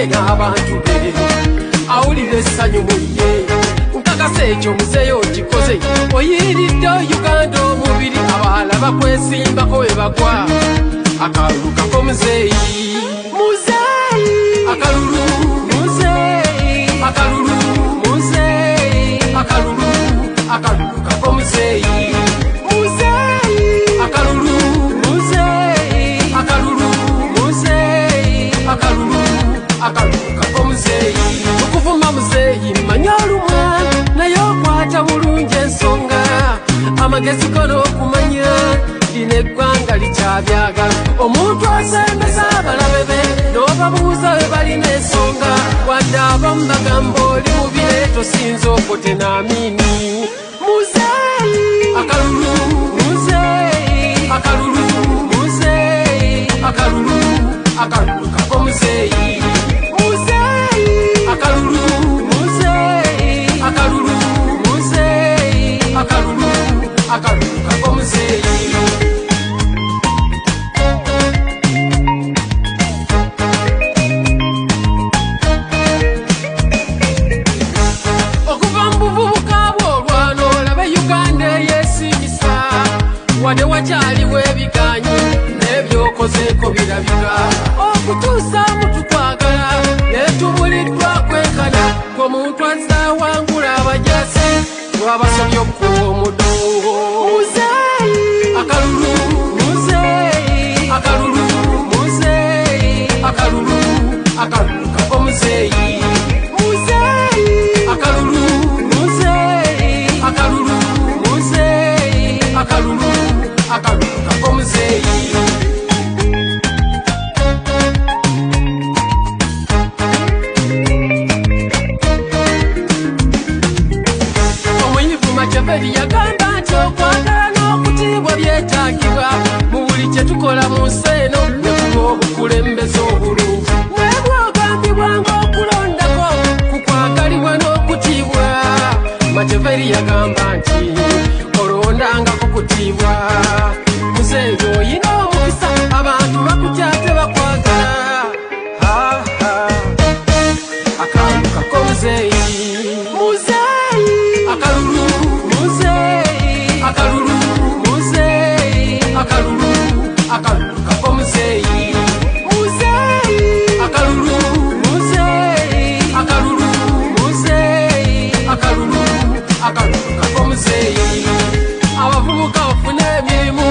ye n'abantu be awulira essanyu mu ye nkakasa ekyo muzeeyi okikoze oyiridde Uganda omubiri abalala bakwesimbako we bagwa akalulu kako muzeeyi muzeeyi akalulu muzeeyi akalulu muzeeyi akalulu akalulu kako muzeeyi muzeeyi akalulu muzeeyi akalulu muzeeyi akalulu akalulu kako muzeeyi okuvuma muzeeyi manya olumwa naye okwata bulungi ensonga amagezi go n'okumanya lino eggwanga likyabyagala omuntu asembeza abalabe be n'obabuuza bwe balina ensonga wadde abamu bagamba oli mubire tosinza okote n'amiini muzeeyi akalulu muzeeyi akalulu muzeeyi akalulu akalulu kako muzeeyi muzeeyi akalulu muzeeyi akalulu muzeeyi akalulu akalulu kako muzeeyi. Wadde wakyaliwo ebiganyi n'ebyokozeeko birabika okutuusa mu tukwagala netubuliddwa kwenkana gw'omuntu azawangula abajasi lwabasobye okuwa omudongo muzeeyi akalulu muzeeyi akalulu muzeeyi akalulu akalulu kako muzeeyi muzeeyi akalulu muzeeyi akalulu muzeeyi akalulu akalulu kako muzeeyi. Omuyivu Machiavelli yagamba nti okwagala n'okutiibwa byetaagibwa mu buli kye tukola mu nsi eno ne kuba obukulembeze obulungi naye bw'ogambibwa ng'okulondako ku kwagalibwa n'okutiibwa Machiavelli yagamba nti olondangako kutiibwa muzeeyi oyina omukisa abantu bakutya tebakwagala akalulu kako muzeeyi muzeeyi akalulu muzeeyi akalulu muzeeyi akalulu akalulu kako muzeeyi muzeeyi akalulu muzeeyi akalulu muzeeyi akalulu akalulu kako muzeeyi abavubuka bafune emirimu.